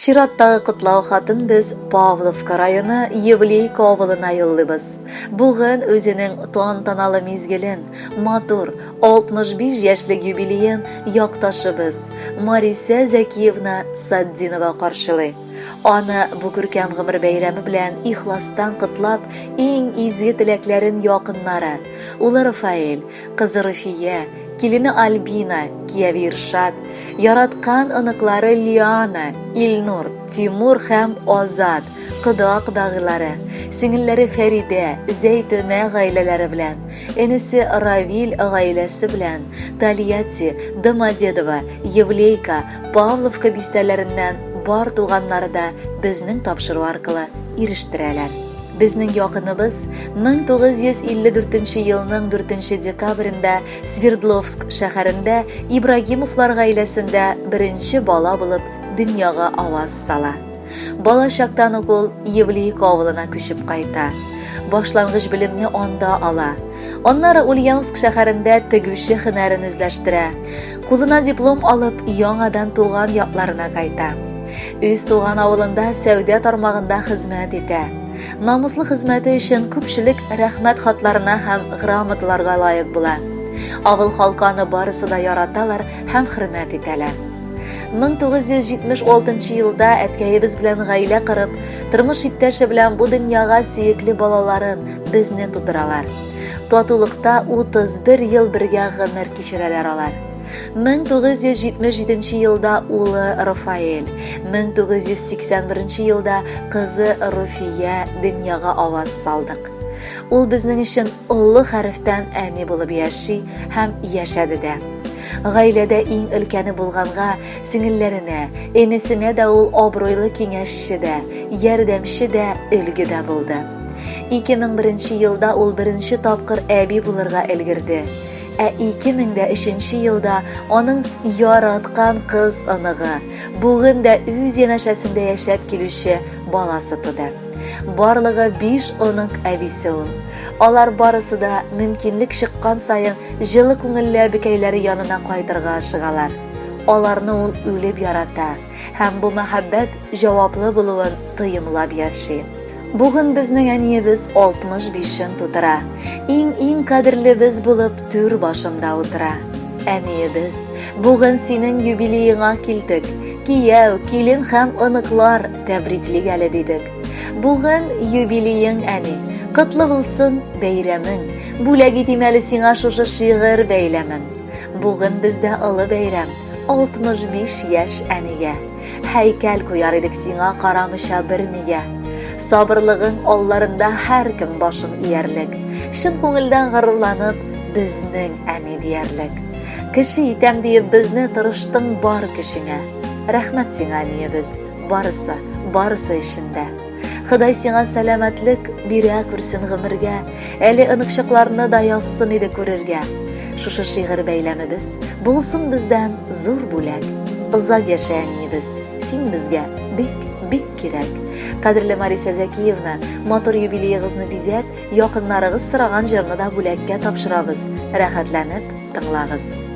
Чираттагы котлау хатын без Павловка районы Евлейка авылына юллыйбыз. Бүген үзенең тантаналы мизгелен, матур 65 яшьлек юбилеен якташыбыз Марисә Зәкиевна Сатдинова каршылый. Аны бу күркәм гомер бәйрәме белән ихластан котлап, иң изге теләкләрен якыннары, улы Рафаэль, кызы Руфия, килене Альбина, кияве Иршат, яраткан оныклары Лиана, Илнур, Тимур һәм Азат, кода-кодагыйлары, сеңелләре Фәридә, Зәйтүнә гаиләләре белән, энесе Равил гаиләсе белән Тольятти, Домодедово, Евлейка, Павловка бистәләреннән бар туганнары да безнең тапшыру аркылы ирештерәләр. Безнең якыныбыз 1954 елның 4 декабрендә Свердловск шәһәрендә Ибрагимовлар гаиләсендә беренче бала булып дөньяга аваз сала. Бала чактан ук ул Евлейка авылына күчеп кайта. Башлангыч белемне анда ала. Аннары Ульяновск шәһәрендә тегүче һөнәрен үзләштерә. Кулына диплом алып, яңадан туган якларына кайта. Үз туган авылында сәүдә тармагында хезмәт итә. Намуслы хезмәте өчен күпчелек рәхмәт хатларына һәм грамоталарга лаек була. Авыл халкы аны барысы да яраталар һәм хөрмәт итәләр. 1976 елда әткәебез белән гаилә корып, тормыш иптәше белән бу дөньяга сөекле балаларын, безне тудыралар. Татулыкта 31 ел бергә гомер кичерәләр алар. 1977 елда улы Рафаэль, 1981 елда кызы Руфия дөньяга аваз салдык. Ул безнең өчен олы хәрефтән әни булып яши һәм яшәде дә. Гаиләдә иң өлкәне булганга, сеңелләренә, энесенә дә ул абруйлы киңәшче дә, ярдәмче дә, өлге дә булды. 2001 елда ул беренче тапкыр әби булырга өлгерде. Ә 2003 елда аның яраткан кыз оныгы, бүген дә үз янәшәсендә яшәп килүче баласы туды. Барлыгы 5 онык әбисе ул. Алар барысы да мөмкинлек чыккан саен җылы күңелле әбекәйләре янына кайтырга ашыгалар. Аларны ул үлеп ярата һәм бу мәхәббәт җаваплы булуын тоемлап яши. Бүген безнең әниебез 65-ен тутыра. Иң-иң кадерлебез булып түр башында утыра. Әниебез, бүген синең юбилееңа килдек. Кияү, килен һәм оныклар тәбриклик әле дидек. Бүген юбилеең, әни. Котлы булсын бәйрәмең. Бүләк итим әле сиңа шушы шигырь бәйләмен. Бүген бездә олы бәйрәм, 65 яшь әнигә. Һәйкәл куяр идек сиңа карамыйча бернигә. Сабырлыгың алларында һәркем башын иярлек. Чын күңелдән горурланып, безнең әни диярлек. Кеше итәм диеп безне тырыштың бар көчеңә. Рәхмәт сиңа, әниебез, барысы, барысы өчен дә. Ходай сиңа сәламәтлек бирә күрсен гомергә, әле оныкчыкларны да язсын иде күрергә. Шушы шигырь бәйләмебез булсын бездән зур бүләк. Озак яшә, әниебез, син безгә бик, бик кирәк. Кадерле Мариса Зәкиевна, матур юбилеегызны бизәп, якыннарыгыз сораган җырны да бүләккә тапшырабыз. Рәхәтләнеп тыңлагыз.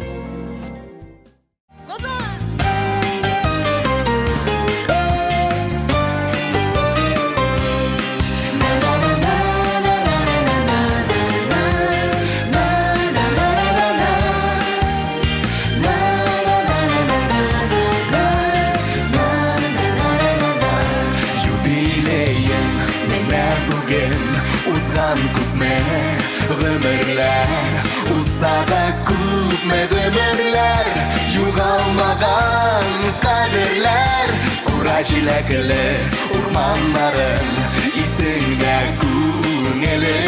Юбилеем менә бүген узган күпме гомерләр Узса да күпме гомерләр, югалмаган кадерләр. Кура җиләкле урманнарын исеңдә, күңелеңдә.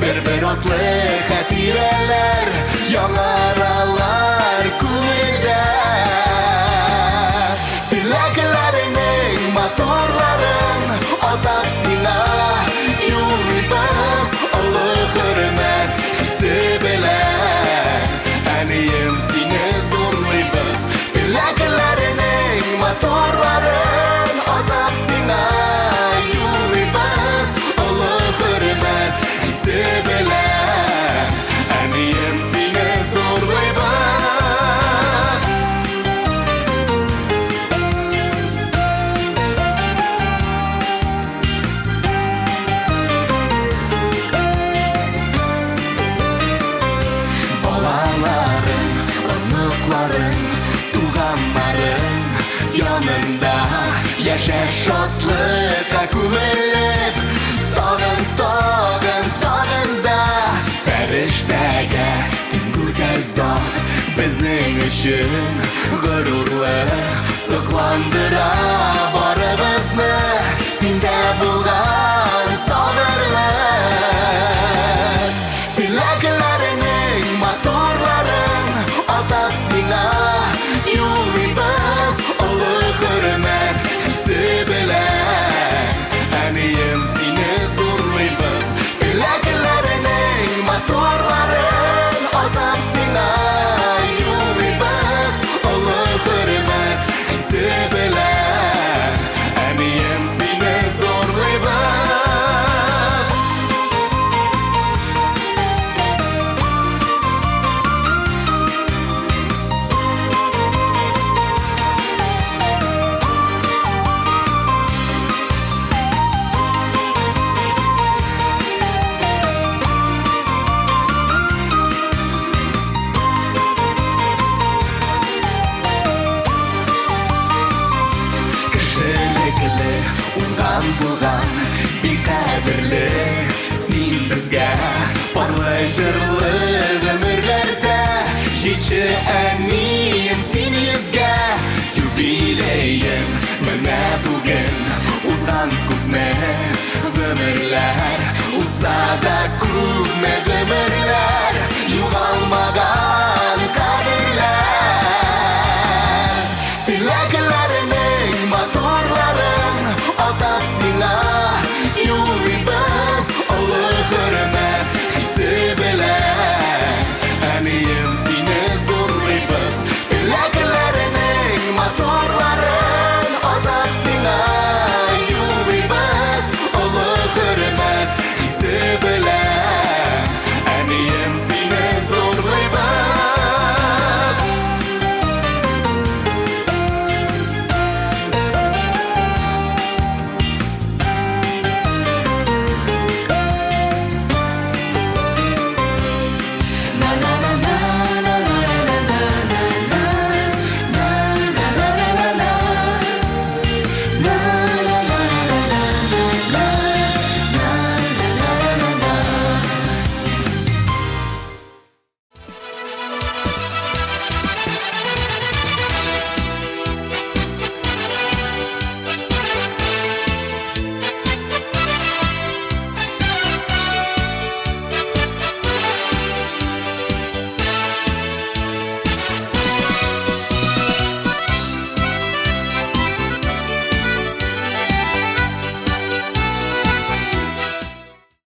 Бер-бер атлы хатирәләр яңаралар күңелдә. Теләкләреңнең матурларын атап сиңа юллыйбыз олы хөрмәт хисе белән. Әнием, сине зурлыйбыз. Теләкләреңнең матурларын атап сиңа юллыйбыз олы хөрмәт хисе белән. Әнием, сине зурлыйбыз. Яшә шатлыкка күмелеп, тагын, тагын, тагын да фәрештәгә тиң гүзәл зат, безнең өчен горурлык, сокландыра барыбызны синдә булган сабырлык. Теләкләренең матурларын атап сиңа юллыйбыз олы хөрмәт хисе белән. Әнием, сине зурлыйбыз. Теләкләренең матурларын атап сиңа юллыйбыз олы хөрмәт хисе белән. Әнием, сине зурлыйбыз. Кешелекле, уңган булган, бик кадерле син безгә. Парлы җырлы гомерләрдә җитче, әнием, син йөзгә. Юбилеең менә бүген узган күпме гомерләр, узса да күпме гомерләр, югалмаган.